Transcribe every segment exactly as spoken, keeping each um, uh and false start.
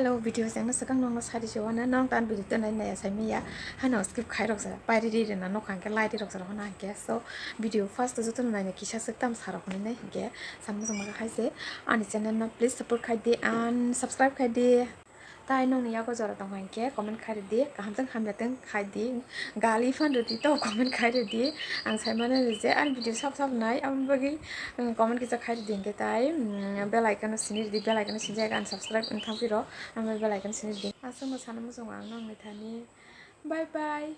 Hello, video jengno swkang nokno sari se wana nong tan video to nai nai sai maya hano skip khai rok sa pairi ri rena nokha hwnkhe lai ri rok sa hona hwnkhe so video first to joto nai nai kisa swk tam sa rok hwnwi nai hwnkhe samung jong ma hai se ani channel no please support khai di and subscribe khai di. Tai nokni yago jora tong hwnkhe comment khai di kaham tong hamya tong khai di. Gali phan rwdi to comment khai rwdi. Ang sai mano je ani video sab sab nai, aboni bagwi, mm, comment kisa khai rwdi hwnkhe tai, mm, bell icon no sini rwdi, bell icon no sinijak ang subscribe wng thang phiro, ang bell icon sini rwdi. Aswkno sana muchungo ang nokni thani. Bye bye.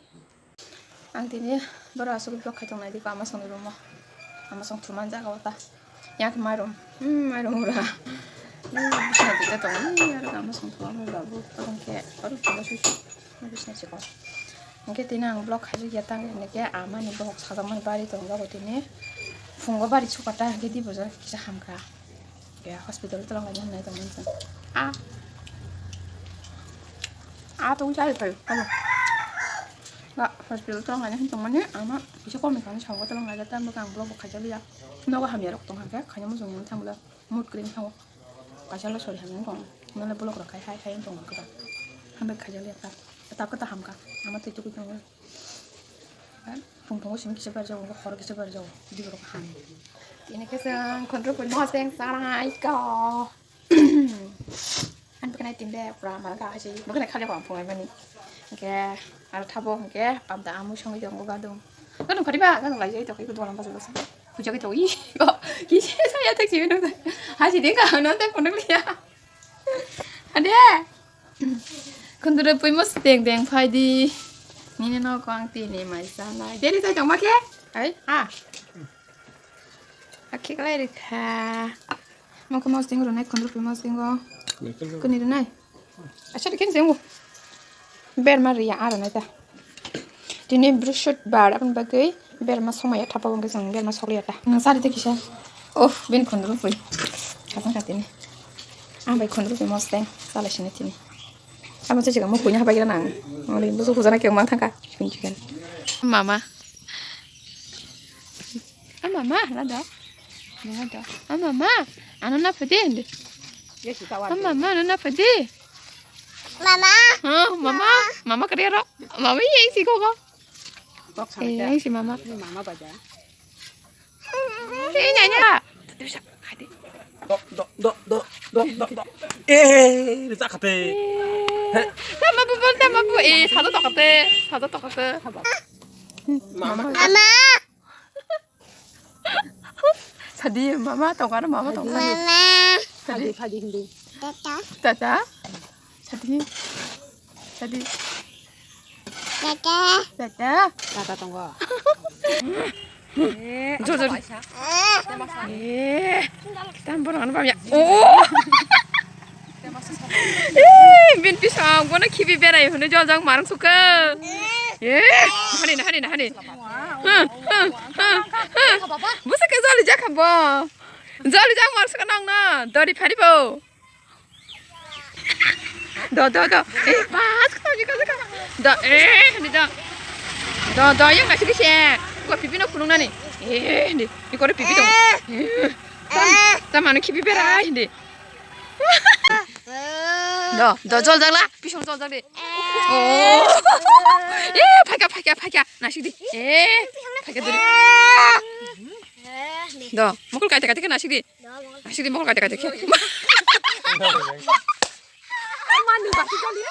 Ang tini borok aswk vlog khai tong nai di ko ama songni room o. Ama song thumani jaga o ta. Yak mairum, hmm, mairum ura. Ni bisna tita tong, ni aro gama song thwa mo babu, tong ke, aro thwa sui sui, ni bisna chiko. Hingke tini ang vlog khaijak ya tang, hingke ama ni bohok sajak mani bari tong jago tini. Phungo bari sukata, hingke di bojor kisa hamkha. Ke hospital tolong laina hinai tong mani. Ah. Ah, tong chai pai, ano. Ga hospital tolong laina hin tong mani, ama kisa komi kani sawa tolong laina tang, bokang vlog bo khaijak ya. Nogo hamya rok tong hake, khaina muchung mani thang bwla. Mood cream thango. Kaisa lo sori hamya wng tong. Nole bolok rok khai hai hai wng tong kha. Hambai khaijak liya ta. Ta kata hamka. Ama twi tugui tongo. Phung phungo simi kisa berjago, horo kisa berjago. Di borok ham. Tini kisa khondro pun moseng sarai ko. An bwkhanai tinde pura mana ka hasi. Bwkhanai khali ko phungai mani. Ke ar thabo ke pamda amu songi tongo gadung. Gadung khariba, gadung lai jai to kai ko dolan basu basu. Puja ke to i. Ko kisi saya tak sih minum. Haji dia kah nonton pondok dia. Ada. Kundura pui mos deng deng phai di. Nini no ko ang tini mai sanai. Deri tai tong ma ke? Ai, ha. Akhe kalai rikha. Mokhe mosdeng rwnai, khundrupui mosdengo. Kuni rwnai. Acha dikhen jengo. Berma riya a rwnai ta. Tini Brihaspatibar aboni bagwi berma somaya thapa wngkhe chwng berma sokliya ta. Ang sari de kisa. Oh, bin khundrupui. Khasang kha tini. Ang bai khundrupui mosdeng. Chala sini tini. Amo se chikang mo kuina habai gira nang. Ngoli busu hujana khe mang thangka. Chikun chikun. Mama. A mama, lada. Lada. A mama, ano na pwede hindi. A mama, ano na pwede. Mama. Oh, mama, mama kariaro. Mama yang si koko. Eh, yang si mama. Ini mama baja. Eh, nanya. Do, do, do, do, do, do, do. Eh, rijak khate. Tama bu, tama bu. Eh, sado tokate, sado tokate. Mama. Mama. Sadi, mama tongkar, mama tongkar. Mama. Sadi. Sadi, sadi hindi. Tata. Tata. Sadi. Sadi. Tata. Tata. Tata tongkar. Jor, jor. Eh. Tam borok ano bamya. Oh. Eh, bin pisang bono khibi berai hwnwi joljak marang sukha. Eh, hani na, hani na, hani. Busa ke joli jakha bo. Joli jak mar sukha nang na. Dori phari bo. Do, do, do. Eh, bas ko ni ko ko. Do, eh, ni do. Do, do, yang nasi kise. Ko pipi no kunung nani. Eh, ni. Ni ko pipi do. Tam, tam anu khibi berai ni. Do, do, jol jagla, pisong jol jagdi. Oh. Eh, phaikha, phaikha, phaikha. Nasikdi. Eh, phaikha duri. Do, mukul kaite kaite nasikdi. Nasikdi mukul kaite kaite. Manu basi jali.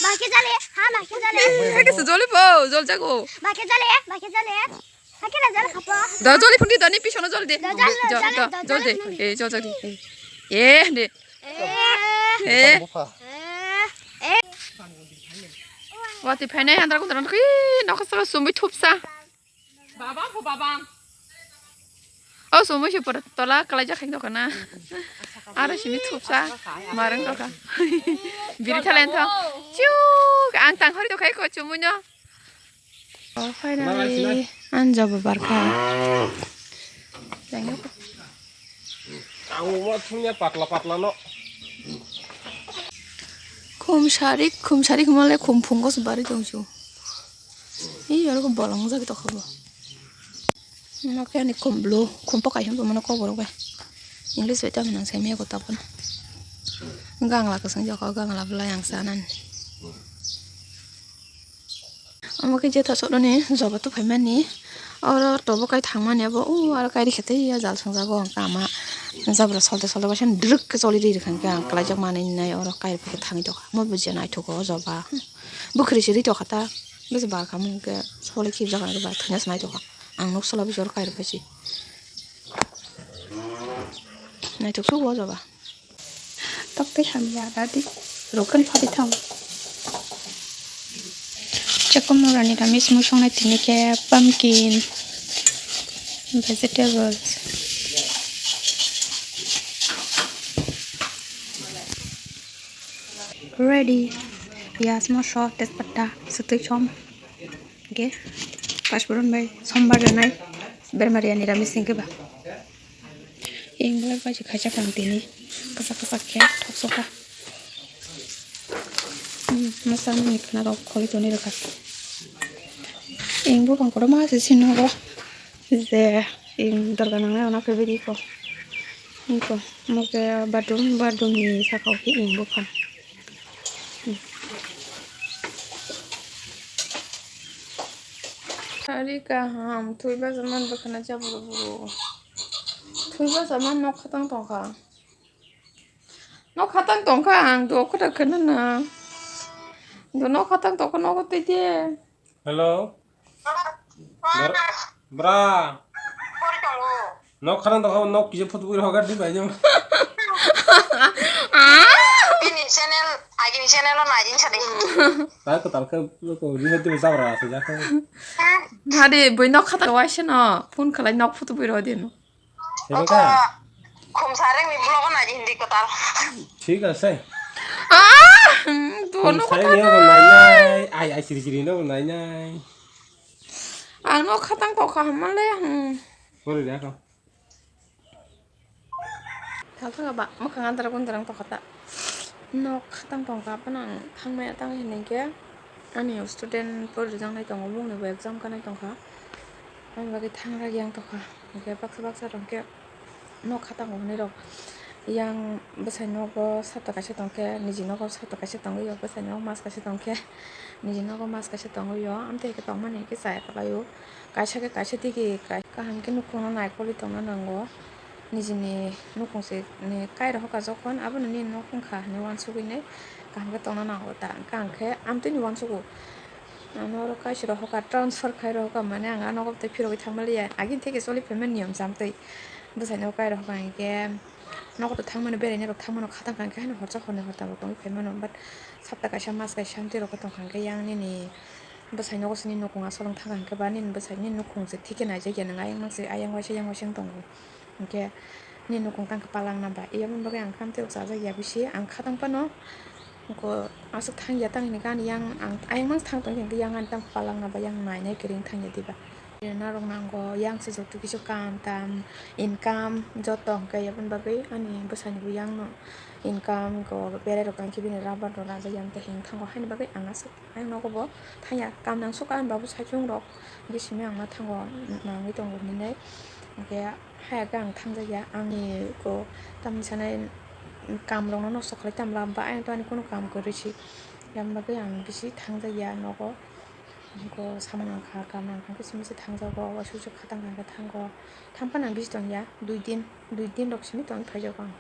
Baki jale, ha baki jale. Hai ke joli bo, jol jago. Baki jale, baki jale. Hakila jale khapa. Da joli phundi da ni pisono joli de. Da jale, jol, jale, jol, da jol de. Jale phundi. Eh, jol jol de. Eh, de. Eh. Eh. Eh. Wati phainai andra kundra ki nokha saka sumui thupsa. Babang ko babang. Oh, sumui si por tola kalai jak hai dokana. Aro simi thupsa marang doka. Biri thalen tho. Chuk ang tang hori dokai ko chumui no. Oh, finally, ang jobo barkha. Ang umat punya patla patla no. Khum sarik, khum sarik male khum phungo se bari tongsu. Ei, aro bolong jagi tokha bo. Omo khe ani khum blue, khum pokai hwnba mano kok borok bai. English bai tamo nang sai maya kotap phano. Gangla kwswng jokha, gangla bwlai ang sanani. Omo khe jeta sodoni joba tuphai mani. Oro tobo kai thangmani abo, o aro kairi khe tei ya jal songjago ang kama. Jabra solte solte baisa drwk khe choli ri rwkha khe ang kwlaijak manwi nai oro kairi phai khe thangwi tokha. Omo bo je naithogo o joba. Bwkhwrwi se ri tokha ta. Bwse bar khamung khe sole khibjak ang ba thwina se naitokha. Ang nok sala bisi oro kairok bai si. Naithok sugo o joba. Tok tei hamya dadi. Rokan padi thang. Chakomorani ramis musong nai tini khe pumpkin, vegetables. Ready. Piyaj, moso, tejpatta, swtwi som. Hingke, paspuron bai sombar rwnai, bermari ani ramis hingke ba. Ing bolai bai se khaisa kang tini, kwchak kwchak khe thok soka. Hmm, masa nini khwna rok kholi toni rwkha. Ing bopang kotorma se sinogo, je ing dorga nangnai rok nang khe bidi ko. Ing ko, mo khe bathroom, bathroom ni saka o khe ing bopang. Ari kaham, thwi basa man bwkhana cha buru buru. Thwi basa man nok khatang tongkha. Nok khatang tongkha, ang do kota khana na. Do nok khatang tongkha, nok tei de. Hello. Bra. Bra. Nok khatang tongkha, nok kisa photo bui rogar di bai jam. Bini channel, agini channel o nai jin sadi. Tai ko tal khe ko ri hadi jabra se ja khe. Hadi bui nok khatang waisa no, phone khalai nok photo bui rodi no. Sebe ka? Khumsareng ni vlog na hindi kotal. Thik ase. Ah, hmm, to no kotal. Khumsareng ni nai nai, ai ai siri siri no nai nai. Ang no khatang tokha hamale, hmm. Kori da ko. Thang thang ba, mwkhang antara kundarang tokha ta. Nok khatang tongkha, phano ang thangmaya tang hinkhe ani student porijaknai tongo, bongni bo exam kanai tongkha, ani bagwi thangragi yang tokha. Hinkhe baksa baksa rok khe nok khatang hwnwi rok yang bwsai nogo sapta kaisa tongkhe, niji nogo sapta kaisa tongwi o, bwsai nogo mas kaisa tongkhe, niji nogo mas kaisa tongwi o, amtwi hai khe tongmani hinkhe chaya kwlai o. Kaisa khe kaisa tigi kaham khe nukhungno naikolwi tongna nango. Nijini nukhung se ni kairok hoka jokhon abono nini nok wngkha hinwi uansugwi nai kaham khe tongna nango ta hwnkhe ang khe amtwini uansugo. Ano oro kaisa rok hoka transfer khai rok hoka mane ang a nogo tei phirogwi thangmaliya agini theke choli phaimani niyom chamtwi bwsai nogo kairok hoka hinkhe nogo to thangmani beraina rok thangmano khatang kha hinkhe haino horsa horni hortam rok tongwi phaimano but sapta kaisa mas kaisa amtwi rok tongkha hinkhe yang nini bwsai nogo sini nukhung aswk wng thangkha hinkhe ba nini bwsai nini nukhung se thike naijakya nwng ayang mang se ayang waisa yang waisa wng tongo. Hinkhe nini nukhung tang khe palangna ba, yaboni bagwi ang khe amtwi rok chajakya bisi, ang khatang phano aswk thangya tang hinkhe ani yang ang ayang mang se thang tong hinkhe yang ani tang palangna ba, yang nainai kwrwi wng thangya diba. Narwk nango, yang se joto kisa kam tam, income joto hinkhe yaboni bagwi ani bwsani bo yang no income ko berai rok tang khe bini rubber rok rajakya hinkhe heng thango haini bagwi ang aswk. Ayang nogo bo thangya, kam nang sukha ani babu saichung rok, hingke simi ang ma thango, nangwi tongo hinwi nai. Hingke haya khe ang thangjakya, ani ko tamni sanai kam rokno nosto khlai tamo ba, ayang to ani kunu kam kwrwi si, yang bagwi ang bisi thangjakya nogo. Ko samung nangkha, kam nangkha, hingke simi se thangjago, waisa waisa khatang kha khe thango, thang phano ang bisi tongya, dui din, dui din rok simi tongwi phaijago ang.